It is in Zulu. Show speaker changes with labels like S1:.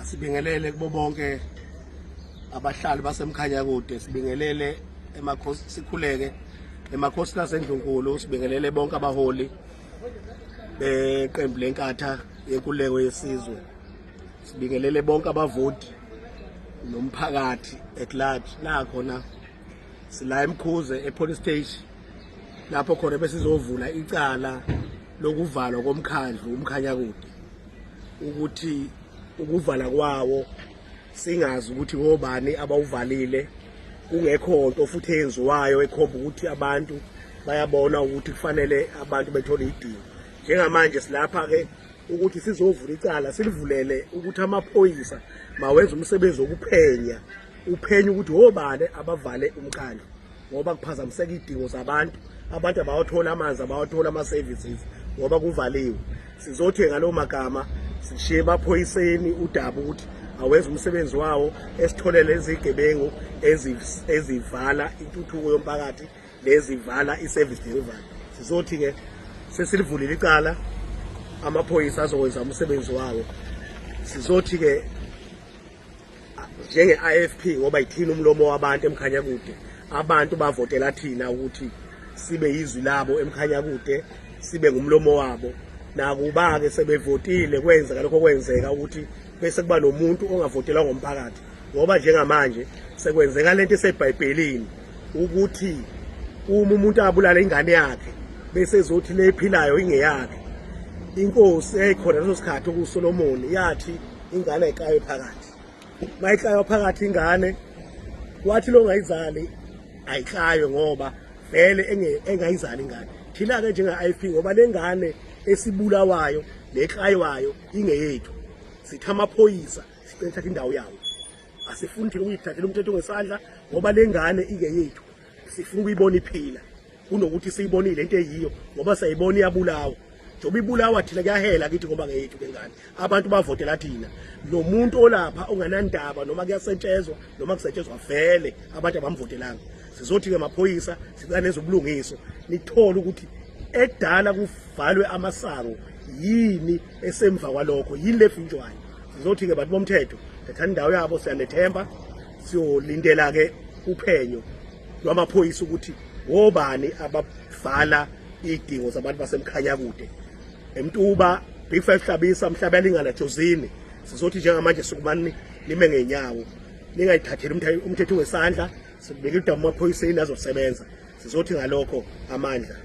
S1: Asibingelele kubo bonke abahlali baseMkhanyakude, sibingelele emakhosi, sikhuleke emakhosini aseNdlunkulu, sibingelele bonke abaholi beqembu leNkatha Yenkululeko Yesizwe, sibingelele bonke abavoti nomphakathi at large. La khona sila eMkhuze epolice station, lapho khona besizovula icala lokuvalwa komkhandlu uMkhanyakude, ukuthi ukuvala kwawo singazi ukuthi ngobani abawuvalile, kungekho nto futhi eyenziwayo ekhomba ukuthi abantu bayabona ukuthi kufanele abantu bethole idingo. Njengamanje silapha-ke ukuthi sizovula icala, silivulele ukuthi amaphoyisa mawenze umsebenzi wokuphenya, uphenya ukuthi obani abavale umkhandlu, ngoba kuphazamiseka iy'dingo zabantu. Abantu abawathola amanzi, abawathola ama-services ngoba kuvaliwe. Sizothi ngalowo magama sishiye emaphoyiseni udaba ukuthi awenze umsebenzi wawo, esitholele izigebengu ezivala intuthuko yomphakathi nezivala i-service delivery. Sizothi-ke sesilivulile icala, amaphoyisa azokwenza umsebenzi wawo. Sizothi-ke njenge-IFP, ngoba yithina umlomo wabantu eMkhanyakude, abantu bavotela thina ukuthi sibe yizwi labo eMkhanyakude, sibe ngumlomo wabo. Nakuba-ke sebevotile kwenzeka lokho kwenzeka ukuthi bese kuba nomuntu ongavotelwa ngomphakathi, ngoba njengamanje sekwenzeka lento eseBhayibhelini ukuthi uma umuntu abulala ingane yakhe bese ezothi le ephilayo ingeyakhe. Inkosi eyayikhona leso sikhathi okuSolomoni yathi ingane ayiklaywe phakathi. Mayiklaywa phakathi ingane, wathi lo ngayizali ayiklaywe ngoba vele engayizali ingane. Thina-ke njenga-IFP, ngoba le ngane esibulawayo neklaywayo ingeyethu, sithi amaphoyisa sicela thatha indawo yawo. Asifuni thina ukuyithathela umthetho ngesandla, ngoba le ngane ingeyethu, sifuna ukuyibona iphila kunokuthi siyibonile into eyiyo, ngoba sayibona iyabulawa. Njengoba ibulawa thina kuyahela kithi, ngoba ngeyethu le ngane, abantu bavotela thina. Lo muntu olapha onganandaba noma kuyasetshezwa noma kusetshezwa, vele abantu abamvotelanga. Sizothi-ke maphoyisa, sicela nezobulungiswa nithole ukuthi ekudala kuvalwe amasango yini esemva kwalokho, yini levinjwayo. Sizothi-ke bantu bomthetho, thathani indawo yabo, siyanethemba. Siyolindela-ke uphenyo lwamaphoyisa ukuthi wobani abavala iy'dingo zabantu baseMkhanyakude, eMtuba, Big Five, Hlabisa, Mhlabelingana, Jozini. Sizothi njengamanje sukumani nime ngey'nyawo, ningayithatheli umthetho wesandla. Sibeke udaba emaphoyiseni azosebenza. Sizothi ngalokho amandla.